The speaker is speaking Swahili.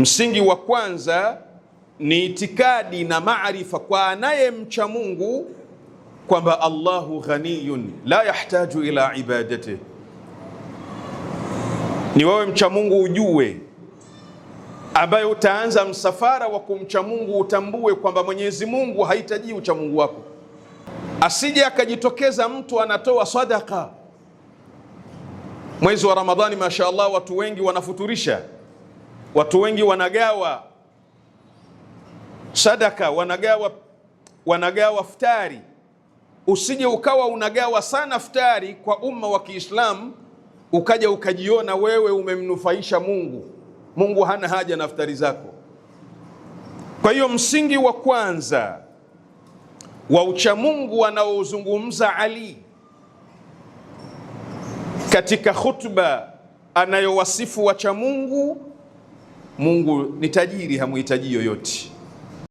Msingi wa kwanza ni itikadi na maarifa kwa anayemcha Mungu kwamba Allahu ghaniyun la yahtaju ila ibadatihi. Ni wewe mcha Mungu ujue, ambaye utaanza msafara wa kumcha Mungu, utambue kwamba Mwenyezi Mungu hahitaji ucha Mungu wako. Asije akajitokeza mtu anatoa sadaka mwezi wa Ramadhani, mashaallah, watu wengi wanafuturisha, watu wengi wanagawa sadaka, wanagawa futari. Usije ukawa unagawa sana futari kwa umma wa Kiislamu ukaja ukajiona wewe umemnufaisha Mungu. Mungu hana haja na futari zako. Kwa hiyo msingi wa kwanza wa uchamungu anaozungumza Ali katika khutba anayowasifu wachamungu, Mungu ni tajiri, hamuhitaji yoyote.